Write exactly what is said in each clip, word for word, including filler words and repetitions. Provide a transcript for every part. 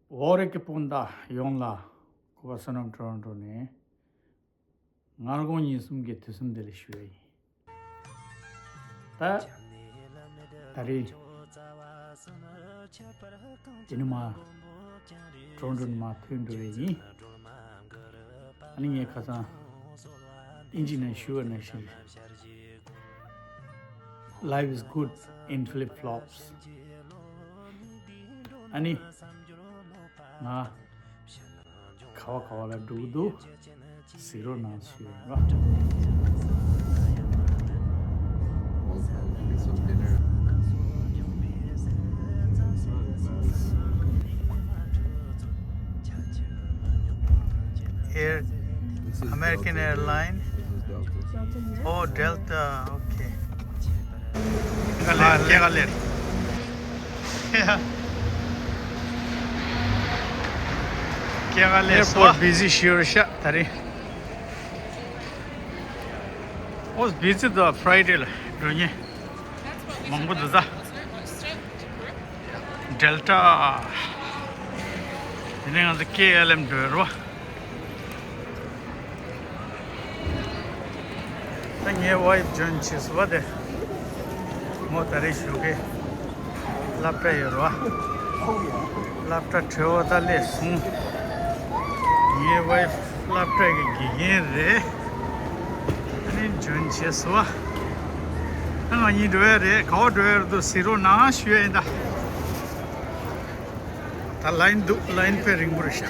འོ་རེ་ཀི་སྤུན་ཟླ་ཡོངས་ལ་གུས་པ་བསོད་ནམས་ཊོ་རོན་ཊོ་ནས་སྔ་དགོང་ཉིན་གསུམ་གྱི་དུས་གསུམ་བདེ་ལེགས་ཞུ་ཡ་ཡིན། ད་ད་རེས་དེ་ནི་མ་ཊོ་རོན་ཊོ་ནས་མ་ཐོན་འགྲོ་བ་ཡིན། ཨ་ནི་ངས་ཁ་སང་དབྱིན་ཇི་ནང་ཞུ་བ་ནང་བཞིན། Life is good in flip flops. ཨ་ནི་ང་ག་བ་ག་བ་ལ་འགྲོ་གི་འདུག་གཟིགས་རོགས་གནང་ཞུ་ཡིན་རོགས། Welcome. Get some dinner. Air This is American Delta Air. Airline. This is Delta. Oh, Delta. Okay. ཀྱེ་ག་ལེར། ཀྱེ་ག་ལེར། ཀྱེ་ག་ལེར། Airport busy ཤོར་ཤག་ད་རེས། ཨོ་བི་ཛི་དང་ཕ་རའི་ཌེ་ལ་འགྲོ་ཉེ། མང་པོ་འདུག་ད། ཌེལ་ཊ། དེ་ནས་ང་ཚོ་ཀེ་ཨེལ་ཨེམ་འགྲོ་རོ། ད་ངའི་ཝའི་ཕི་ཇོན་བྱེད་སོང་བ་དེ། མོ་ད་རེས་ཞོགས་ཀས་སློབ་གྲྭ་ཡོད་རོ། སློབ་གྲྭ་གྲོལ་བ་ད་སླེབས་སོང་། ངའི་ཝའི་ཕི་སློབ་གྲྭ་གི་དགེ་རྒན་རེད། ཨ་ནི་ཇོན་བྱེད་སོང་བ། ཨ་ང་གཉིས་འགྲོ་ཡ་རེད། ག་བ་འགྲོ་ཡ་རེད་འདུག་གཟིགས་རོགས་གནང་ཞུ་ཡ་ཡིན་ད། ད་ལའིན་འདུག་ལའིན་དཔེ་རིང་པོ་རེད་ཤག་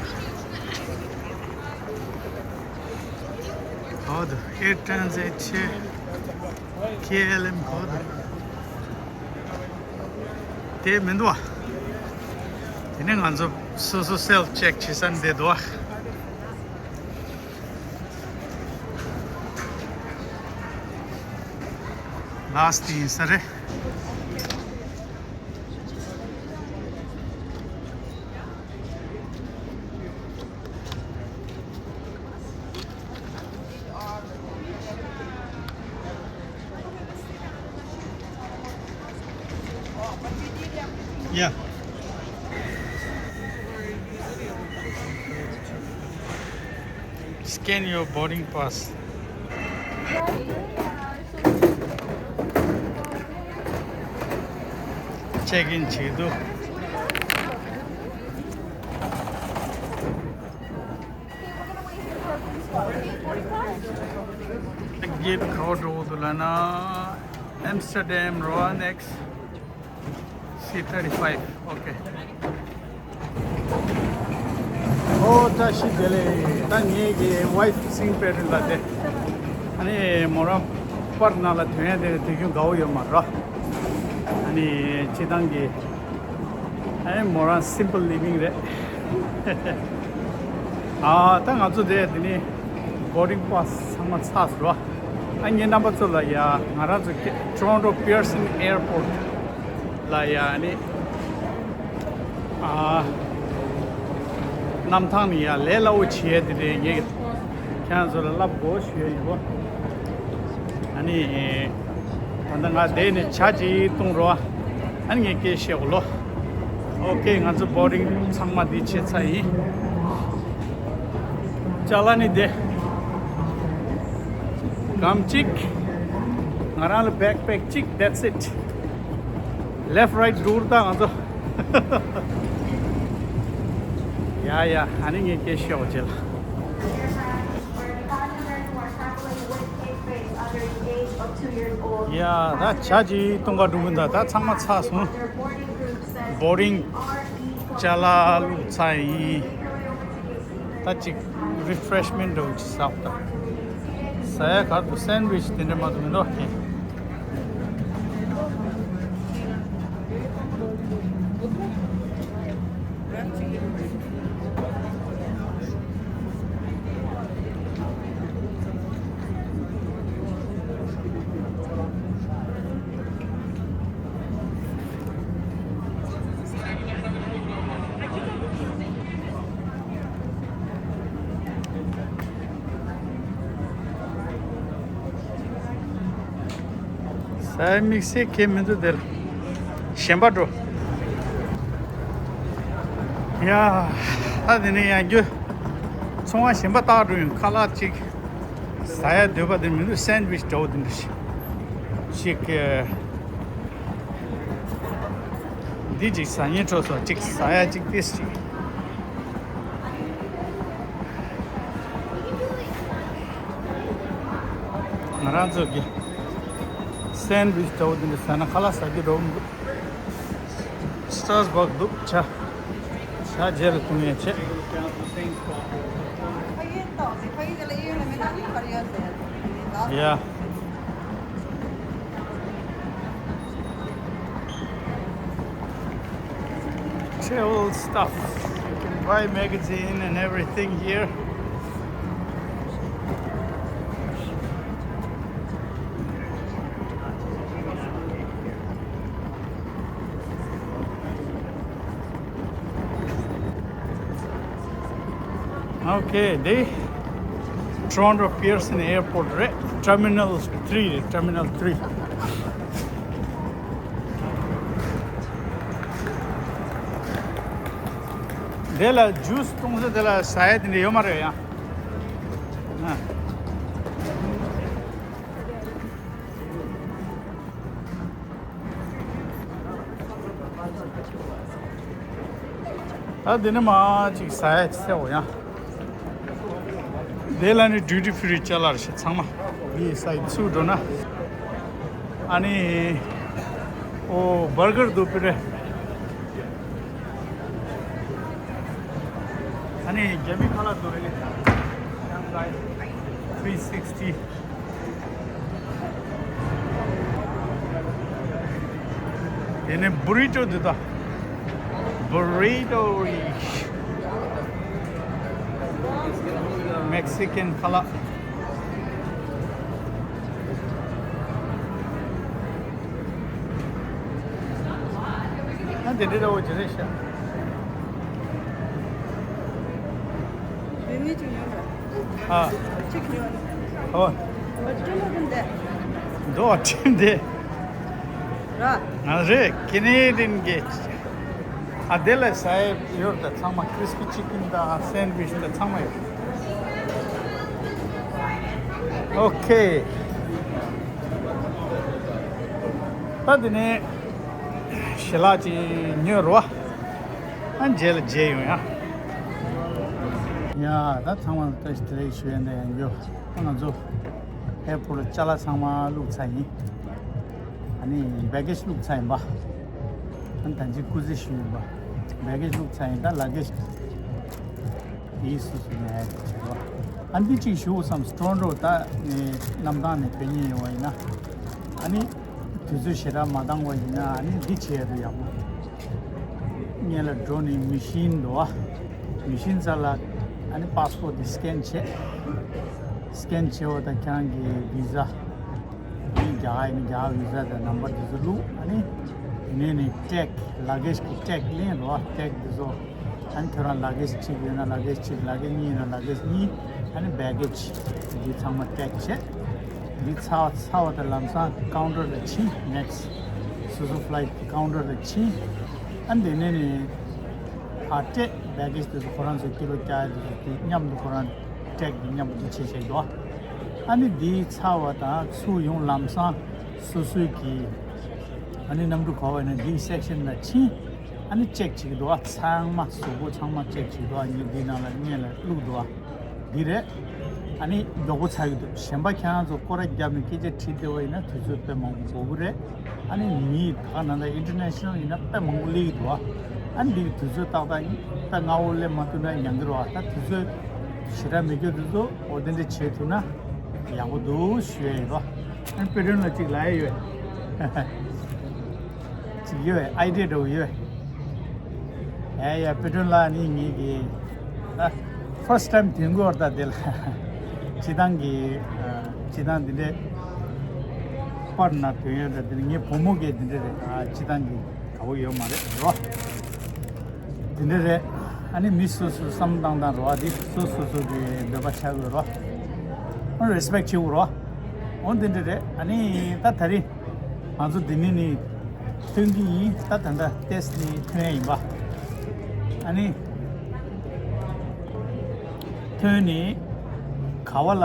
ག་བ་འདུག་ཨེར་ཊེན་ཛིཊ་བྱས། ཀེ་ཨེལ་ཨེམ་ག་བ་འདུག་དེ་མི་འདུག་བ། དེ་ནས་ང་ཚོ་སོ་སོ་སེལ་ཕི་ཅེག་བྱེད་ས་འདི་འདུག་བ། ལཱ་སི་ཊི་ཡིན་ས་རེད། Yeah. Scan your boarding pass. ཅེག་ཨིན་བྱེད་དུས། གེཊ་ག་བ་འགྲོ་དགོས་འདུག་ལབ་ན། Amsterdam རོ། Next seat thirty five. Okay. ཨོ་བཀྲ་ཤིས་བདེ་ལེགས། ད་ངེད་ཀྱི་ཝའི་ཕི་སིང་པེ་ཊན་ལ་བསྡད། ཨ་ནི་མོ་རང་པར་ནང་ལ་དོན་ཡ་དེ་དེ་རྒྱུན་དགའ་བོ་ཡོད་མ་རེད། ཨ་ནི་སྤྱི་བཏང་གི་ཨ་ནི་མོ་རང་སིམ་པལ་ལི་ཝིང་རེད། ཨ་ད་ང་ཚོ་དེ་དེ་ནི་བོར་ཌིང་པ་སི་ཚང་མ་ཚར་སོང་རོ། ཨ་ངའི་རྣམ་པ་ཚོ་ལ་ཡ་ང་རང་ཚོ་ཊོ་རོན་ཊོ་པི་ཡར་སན་ཨེར་པོར་ཊི་ལ་ཡ་ཨ་ནི་ཨ་གནམ་ཐང་ནས་ཡ་ལས་སླ་བོ་བྱེད་ཡ་དེ་རེད། ངས་ཁྱེད་རང་ཚོ་ལ་ལབ་དགོས་ཞུ་ཡ་ཡིན་པ། ཨ་ནི། ད་ལྟ་ང་བསྡད་ནས་ཇ་ཅིག་བཏུང་རོགས། ཨ་ནི་ངས་སྐད་བཤད་གོ་ལོ། ཨོ་ཀེ། ང་ཚོ་བོར་ཌིང་ཚང་མ་འདི་བྱས་ཚར་ཡིན། ཅ་ལག་ནི་བསྡད། སྒམ་གཅིག་ང་རང་ལ་བེག་པེག་གཅིག that's it. Left right འགྲོ་ད་ང་ཚོ། ཡ་ཡ། ཨ་ནི་ངས་སྐད་བཤད་གོ་བྱས་ལ། ཡ། ད་ཇ་ཅིག་བཏུང་ག་འགྲོ་གི་འདུག་ད་ཚང་མ་ཚར་སོང་། བོར་ཌིང་ཅ་ལག་བླུགས་ཚར་ཡིན། ད་ཅིག་རི་ཕི་རེཤ་མེན་ཊི་འདྲ་བོ་ཅིག་ཟ་དགོས་ད། ཟ་ཡ་ག་རེ་འདུག་སན་ཌི་ཝིཆ་དེ་འདྲ་མ་གཏོགས་མི་འདུག་ཨ། ཟ་ཡ་དམིགས་བསལ་གང་ཡང་མི་འདུག་དེར། གཞན་པ་འགྲོ། ཡ། ད་དེ་ནས་ཡང་རྒྱུ་ཚོང་བ་གཞན་པ་བཏགས་འགྲོ་ཡོང་། ཁ་ལག་ཅིག་ཟ་ཡ་འདོད་པ་དེ་མི་འདུག་སེན་ཝིཆ་འདྲ་བོ་དེ་འདྲ་ཞིག་ཅིག་འདི་ཅིག་ཟ་སྙིང་བྲོ་སོང་། ཅིག་ཟ་ཡ་ཅིག་ཏིས་ཅིག་ང་རང་ཚོ་གི་སེན་ཝིཆ་འདྲ་བོ་དེ་འདྲ་ཟ་ན་ཁ་ལག་ཟ་རྒྱུ་འདྲ་བོ་མི་འདུག་སི་ཊར་སི་བག་འདུག་ཇ། ཇ་རྗེས་ལ་འཐུང་ཡས་བྱས། ཡ། Travel stuff. You can buy magazine and everything here. Okay, the Toronto Pearson Airport རེད། Terminal three རེད། Terminal three. དེ་ལ་ཇུས་གཏོང་ས་དེ་ལ་ཟ་ཡ་དེ་འདྲ་ཡོད་མ་རེད་ཡ། ཨ། ད་འདི་ནི་མ་ཅིག་ཟ་ཡ་ཅིག་ཟེར་འོ་ཡ། དེ་ལ་ནི་ཌིའུ་ཊི་ཕི་རི་ཅ་ལག་རེད་ཤག་ཚང་མ། འདི་སའི་ཚུར་འགྲོ་ན། ཨ་ནི། ཨོ་བར་གར་འདུག་པི་རེད། ཨ་ནི་རྒྱ་མི་ཁ་ལག་འདུག་རེད། three sixty། དེ་ནས་བུ་རི་ཊོ་འདི་ད། བུ་རི་ཊོ་ཡི། མེག་སི་ཀན་ཁ་ལག་ཨ་དེ་འདྲ་འདྲ་བོ་ཅི་རེད་ཤག་རེ་ངེས་ཅིག་ཉོ་ར། ཨ། ཅིག་ཉོ་ར། ཨོ། ཨོ་སྤྲིན་མོ་དེ་འདི། འདོ་སྤྲིན་དེ། ར། ང་རེ་ཀེ་ནེ་ཌི་ཡན་གི། ཨ་དེ་ལ་ཟ་ཡ་ཡོད་ད། ཚང་མ་ཀི་རི་སི་པི་ཅི་ཀིན་དང་སེན་ཝིཆ་དང་ཚང་མ་ཡོད། ཨོ་ཁེ། ད་དེ་ནས་ཞལ་ལག་ཅིག་ཉོས་རོ། ཨ་རྗེས་ལ་མཇལ་ཡོང་ཡ། ཡ་ད་ཚང་མ་ལ་བཀྲ་ཤིས་བདེ་ལེགས་ཞུ་ཡ་འདི་ཡང་རྒྱུ། ད་ང་ཚོ་ཨེར་པོར་ཊ་ལ་ཅ་ལག་ཚང་མ་བླུགས་ཚར་ཡིན། ཨ་ནི་བྷེ་གེ་ཇི་བླུགས་ཚར་ཡིན་པ། ཨ་ནི་ད་ཅི་སྐུ་རྩེད་ཞུས་ཡིན་པ། བྷེ་གེ་ཇི་བླུགས་ཚར་ཡིན། ད་ལ་གེ་ཇི་དེའི་སུ་སུ་ནས་བྱེད་རོགས། ཨ་འདི་གཅིག་ཞུ་བསམ། སི་ཊོ་རོན་ཊོ་ད་ནས་གནམ་ཐང་ནས་བོད་ཉིད་ཡོང་བ་ཡིན་ན། ཨ་ནི་དུས་ཚོད་ཞེ་དྲག་མ་འདང་བ་ཡིན་ན་ཨ་ནི་འདི་བྱས་ཡ་དུ་ཡག་པོ། སྔོན་ལ་འགྲོ་ནས་མི་ཤིན་འདུག་བ། མི་ཤིན་རྩ་ལ་ཨ་ནི་པཱ་སི་པོར་ཊི་དེ་སི་ཀེན་བྱས། སི་ཀེན་བྱས་པ་དང་ཁྱེད་རང་གི་བི་ཟ། ཨ་ནི་རྒྱ་གར་ཡིན་ན་རྒྱ་གར་བི་ཟ་དང་ནམ་བར་དེ་ཚོ་བླུགས། ཨ་ནི་དེ་ནས་ནི་ཊེག་ལ་གེ་ཇི་གི་ཊེག་ལེན་རོགས། ཊེག་དེ་ཚོ་ཨ་ནི་ཁྱོད་རང་ལ་གེ་ཇི་གཅིག་ཡོད་ན་ལ་གེ་ཇི་གཅིག་ལ་གེ་ཇི་གཉིས་ཡོད་ན་ལ་གེ་ཇི་གཉིས། ཨ་ནི་བྷེ་གེ་ཇི་འདི་ཚང་མ་ཊེག་བྱས། འདི་ཚར་ཚར་བ་དང་ལམ་སང་ཀའུན་ཊར་ལ་ཕྱིན། ནེག་སི་སོ་སོ་ཕི་ལའི་ཊི་གི་ཀའུན་ཊར་ལ་ཕྱིན། ཨ་ནི་དེ་ནས་ནི་ཕར་སྤྲད། བྷེ་གེ་ཇི་དེ་ཚོ་ཁོ་རང་ཚོའི་ཀི་ལོ་བཀྱག་ཡ་དེ་ཚོ་དེ་མཉམ་དུ་ཁོ་རང་ཊེག་དེ་མཉམ་དུ་བྱེད་བྱེད་འདུག་ཨ་ནི་འདི་ཚར་བ་དང་ཚུར་ཡོང་ལམ་སང་སོ་སོའི་གི་ཨ་ནི་གནམ་གྲུ་ག་པར་ཡིན་ན་འདིའི་སེག་ཤན་ལ་ཕྱིན། ཨ་ནི་ཅེག་བྱེད་ཀྱི་འདུག་བ། ཚང་མ་གཟུགས་པོ་ཚང་མ་ཅེག་བྱེད་ཀྱི་འདུག་བ། ངས་འདི་ནང་ལ་སྔོན་ལ་བླུགས་འདུག་བ། འདི་རེད། ཨ་ནི་མགྱོགས་པོ་ཚར་གྱི་འདུག་གཞན་པ་ཁྱེད་རང་ཚོ་སྐོར་ར་བརྒྱབ་ནས་སྐད་ཆ་དྲིས་བསྡད་པ་ཡིན་ན་དུས་ཚོད་དཔེ་མང་པོ་འགོར་གི་རེད། ཨ་ནི་མི་ད་ག་ནང་ད་ཨིན་ཊར་ནེ་ཤ་ནལ་ཡིན་ན་དཔེ་མང་པོ་སླེབས་ཀྱི་འདུག་བ། ཨ་ནི་འདི་གི་དུས་ཚོད་ཏག་ཏག་ཡིན། ད་སྔ་པོ་སླེབས་མ་ཐུབ་ན་ཉན་གི་རེད་བ། ད་དུས་ཚོད་ཞེ་དྲག་མེད་རྒྱུ་དེ་ཚོ་འོ་དེ་འདྲ་བྱེད་ཐུབ་ན་ཡག་པོ་འདུག་ཞུ་ཡ་ཡིན་རོ། ཨ་ནི་པི་ཏོན་ལ་གཅིག་ལབ་ཡ་ཡོད། གཅིག་ཡོད། ཨའི་ཌི་ཡ་འདྲ་བོ་ཡོད། ཨེ་ཡ་པི་ཏོན་ལ་ནི་ངེད་ཀྱི་ཨ་ཕར་སི་ཊི་ཊའིམ་ཐོན་གོ་ར། ད་དེ་ལ་སྤྱི་བཏང་གི་ཨ་སྤྱི་བཏང་འདི་འདྲའི་པར་ན་ཐོན་ཡོད་ར། དེ་ནི་ངའི་བུ་མོ་གིས་འདི་འདྲ་རེད། ཨ་སྤྱི་བཏང་གི་དགའ་བོ་ཡོད་མ་རེད་རོ། དེ་འདྲ་རེད། ཨ་ནི་མི་སོ་སོའི་བསམ་སྟངས་དང་རོ། ཨ་དེ་སོ་སོ་སོ་གི་འདོད་པ་ཆགས་ཡོད་རོ། ཨ་རེ་སི་པེག་བྱེད་དགོས་རོ། འོ་དེ་འདྲ་རེད། ཨ་ནི་ད་ད་རེས་ང་ཚོ་འདི་ནས་ནི་ཐོན་གྱི་ཡིན། ད་ད་ལྟ་ཊེ་སི་ཊི་ནི་ཐོན་ཡ་ཡིན་པ། ཨ་ནི་ ཐོན་ནས་ག་བ་ལ་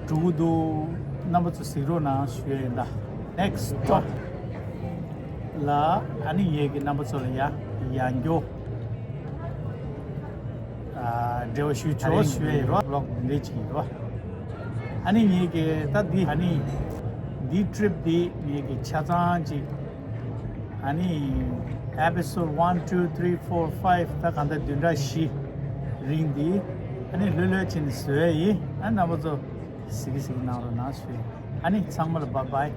འགྲོ་གི་འདུག་རྣམ་པ་ཚོ་གཟིགས་རོགས་གནང་ཞུ་ཡ་ཡིན་ད། Next stop ལ་ཨ་ནི་ངེད་ཀྱི་རྣམ་པ་ཚོ་ལ་ཡ་ཡང་སྐྱོ་འབྲེལ་བ་ཞུ་ཆོག་ཞུ་ཡ་ཡིན་རོགས། ལོག་འདི་འདྲ་ཅིག་ཡིན་རོགས། ཨ་ནི་ངེད་ཀྱི་ད་འདི་ཨ་ནི་འདི་trip འདི་ངེད་ཀྱི་ཆ་ཚང་ཅིག་ཨ་ནི་episode one two three four five ད་གང་ལྟར་བདུན་ཕྲག་བཞི་རིང་འདི་ཨ་ནི་ལྷོད་ལྷོད་བྱས་ནས་བཟོ་ཡ་ཡིན། ཨ་རྣམ་པ་ཚོ་གཟིགས་གཟིགས་གནང་རོགས་གནང་ཞུ། ཨ་ནི་ཚང་མ་ལ་bye bye།